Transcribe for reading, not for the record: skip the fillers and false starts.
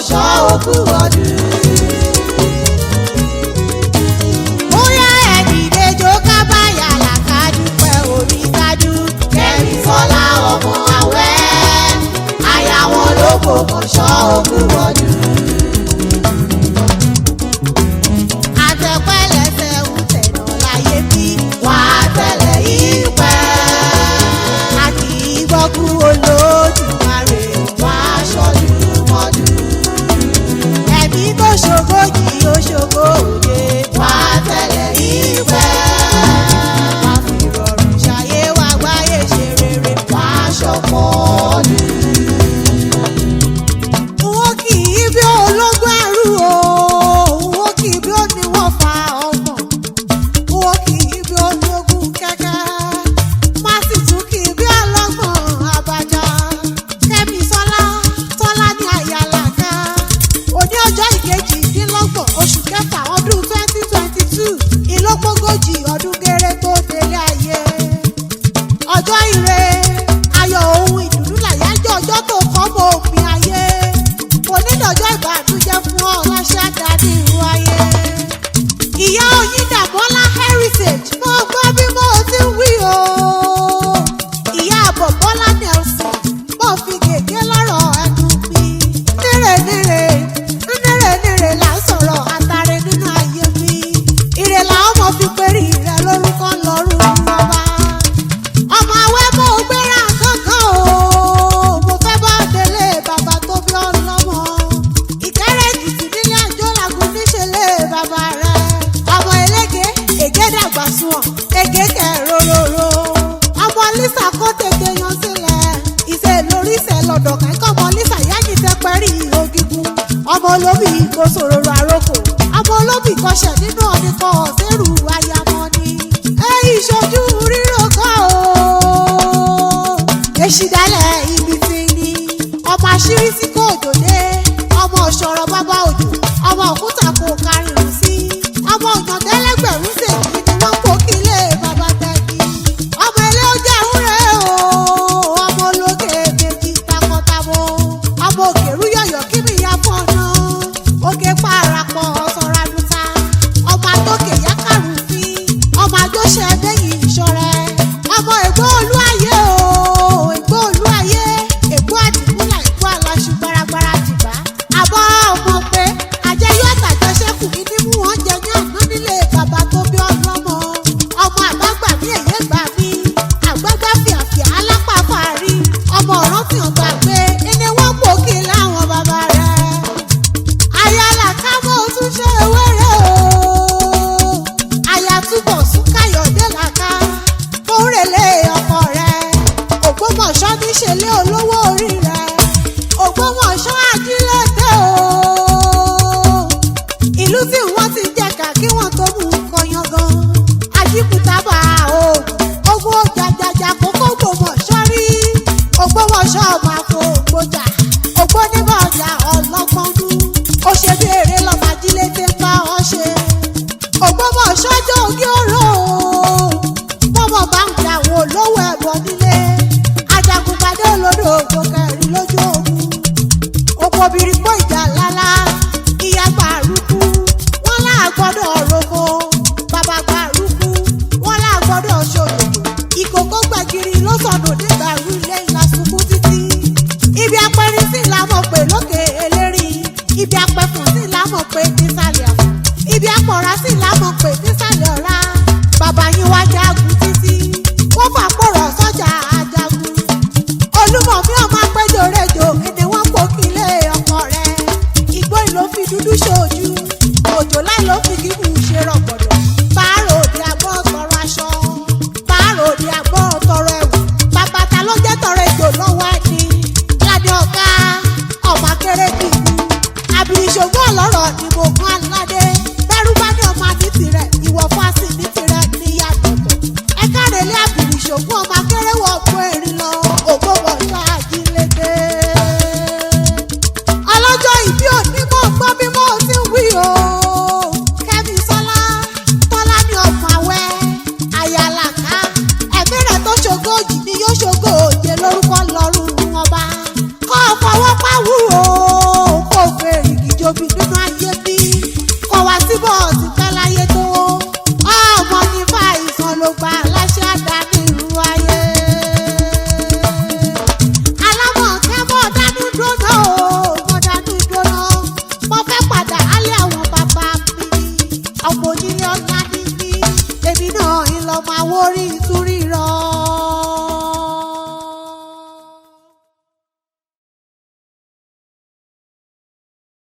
Ògbómọ̀ṣọ́ òkú ọdún. Bóyá ẹ̀dìdè jó kábàyà làkàdúpẹ́ orí kájú. Kẹ́mi Sọ́lá ọmọ àwẹ́, aya wọn l'Ógbómọ̀ṣọ́ òkú ọdún. Àtẹ̀pẹ́lẹsẹ̀ ń tẹ̀nà láyé bí. Wà á tẹ̀lé ìpẹ́, A kì í gbọ́kú Olódùmarè. wà á ṣọdún mọ́dún. Ẹ̀mí tó ṣogójì ó ṣogó òye. Wà á tẹ̀lé ìpẹ́, Wá fi rọrùn ṣayé wá gbáyé ṣe rere. wà á ṣọ̀pọ̀ ọdún. N ó kì í bí ológun ẹrú o, n ó kì í bí ó ní wọ́n fa ọgbọ̀n, n ó kì í bí ológun kẹ́kẹ́, má sì tún kì í bí ọlọ́gbọ̀n àbájá. Kẹ́mi Sọ́lá, Tọ́lá ní Àyàlàká. Òní ọjọ́ ìkejìdínlọ́gbọ̀n oṣù kẹfà ọdún 2022, ìlópógójì ọdún gẹ́rẹ́ tó délé ayé. Ọjọ́ ire, ayọ̀ ohun ìdùnnú làyájọ́ ọjọ́ tó kọ́ mọ́ òpin ayé. Onídọ̀jọ́ ìbànújẹ́ fún ọ láṣẹ àdáni ìrú ayé. Ìyá Oyíndàmọ́lá Heritage, mo gbọ́ bí mo ti ń wí o. Ìyá Bọ̀bọ́lá Nelson, mo fi gègé lọ́rọ̀ ẹnu mi. Níre níre, níre níre là ń sọ̀rọ̀ àtàrẹ nínú ayé mi. Ire làwọn ọmọ fi perí rẹ lórúkọ lọ́rùn ọba. Ọmọ awẹ́ mo gbéra kankan o, mo fẹ́ bá délé bàbá tó bí ọlọ́mọ. Ìkẹ́rẹ́ Èkìtì nílé àjọ làgùn níṣẹ́lẹ̀ bàbá rẹ̀. Ọmọ elége, ègé dàgbà sunwọ̀n, ègé kẹ̀ rororo. Ọmọ Lísà kó tètè yan sílẹ̀, ìṣe lórí ìṣe lọ́dọ̀ kẹ́kọ̀ọ́ ọmọ Lísà yáyí tẹ́ pẹ́rí ògìgùn. Ọmọ olóbì kò sòròrò àrokò, ọmọ olóbì kọsẹ̀ nínú ọ̀nìkan ọ̀sẹ̀rù ayamọ ni. Ẹ ìṣojú rírò kọ́ o. Èṣìdálẹ̀ ibi tí ni ọmọ àṣírí tí kò dòde, ọmọ ọ̀ṣọ̀rọ̀ bàbá òjò, ọmọ òkúta kò kárìrùn sí, ọmọ òyàndẹ́lẹ́gbẹ̀rún ṣèkì ni wọ́n kó kílé bàbá tẹ́ni. Ọmọ ilé ó jẹ́ ìwúrẹ́ o, ọmọ olókè méjì takọtabo, ọmọ òkèrú yọ̀yọ̀ kí mi ya fọ́nà, òkè parapọ̀ ọ̀sọ̀ràdúta, ọmọ àtòkè yákàrúfin, ọmọ àjọṣe ẹgbẹ́yìn ìṣọ̀rẹ́, ọmọ ègbó olú ayé o, ègbó olú ayé, ègbó àdìgúnlà, ègbó aláṣu gbaragbara jìbá. Àbọ̀ ọmọ pé àjẹyó àtàjọṣẹ́kù mi ní mú wọn jẹ ní àná nílé bàbá tó bí ọlọ́mọ. Ọmọ àgbàgbà mi èyí gbà mí, àgbàgbà fìàfìà alápàfàárí, ọmọ ọ̀rán tí ò gbàgbé, ẹni wọ́n pò kí láwọn bàbá rẹ̀. Ayálà ká mọ́ tún ṣe wẹ́rẹ́ o. Aya túbọ̀ sún Káyọ̀dé làká, kórèlé ọkọ rẹ̀. Ògbómọ̀ṣọ́ níṣe lé olówó orí rẹ̀. Ògbómọ̀ṣọ́ ajílẹ̀tẹ̀ o. Ìlú tí wọ́n ti jẹ̀ka kí wọ́n tó mú un kọyangan. Ajíkúta bá oògùn, ogun òjàjàjà kókó Ògbómọ̀ṣọ́ rí. Ògbómọ̀ṣọ́ ọmọ àfọ ògbójà, ògbóníbọ̀jà ọlọ́gbọ́nú. Ó ṣe bí eré lọ́mọ ajílété ń bá ọ ṣe. Ògbómọ̀ṣọ́ jẹ́ ògì òró o. Bọ́mọ̀ bá ń jà wò lówó ẹ̀bọ nílé. Ajagunpadé olódò ògbó kẹrin lójú ogun. Òpó obìnrin kó ìjà lálá. Ìyá gbàrúkú, wọ́n là gbọ́dọ̀ roko. Bàbá gbàrúkú, wọ́n là gbọ́dọ̀ ṣòdòdò. Ìkòkò gbàgìrì ló sọnù nígbà rú ilé ńlá sunkún títí. Ibi apẹrin sí la mọ̀ pé lókè eléri. Ibi apẹfùn sí la mọ̀ pé nísàlẹ̀ àfọ̀. Ibi apọ̀ra sí la mọ̀ pé nísàlẹ̀ ọ̀ra. Bàbá yín wá jagun títí. Wọ́n fàpọ̀rọ̀ sọ́jà ajagun. Olúmọ̀mí ọmọ apẹ́jọ́rẹ́jọ èdè wọn kò kílé ọkọ rẹ̀. Igbó ìlò fi dúdú ṣojú. Òjò láì ló fi kíkù ṣe rọ̀gbọ̀dọ̀. Báàrò òde àgbọ̀ tọrọ aṣọ. Báàrò òde àgbọ̀ tọrọ ẹ̀wù. Bàbá ta ló jẹ́ tọrọ ejò lọ́wọ́ ẹni. Ládé ọ̀gá ọmọ akéré dìbò. Àbíṣògbó ọlọ́rọ̀ ni mo kún aládé. Bẹ́rù bá ní ọmọ ní tirẹ̀, ìwọ̀fà sì ní tirẹ̀ níyàtọ̀tọ̀. Ẹ káre lé àbíṣògbó ọmọ akéré wọ̀ ọ̀pọ̀ erin lọ. Ògbómọ̀ṣọ́ ajílété. Ọlọ́jọ́ ìbí òní mò ń gbọ́ bí mo ti ń wí o. Kẹ́mi Sọ́lá, Tọ́lá ní ọ̀pọ̀ àwẹ̀, Àyàlàká. Ẹ̀mí rẹ̀ tó ṣogójì ni yóò ṣogó òye lórúkọ lọ́rùn ọba. Kọ́ ọ fọwọ́ pàwù o, kò fèrè dá nírú ayé. Alámọ̀kẹ́ mọ̀ dánú dúró o, mọ̀ dánú dúró. Mo fẹ́ padà álé àwọn bàbá mi ni. Ọ̀pọ̀ onílé ọ̀la ní mí. Èmi náà ń lọ máa wórí ìtúrí.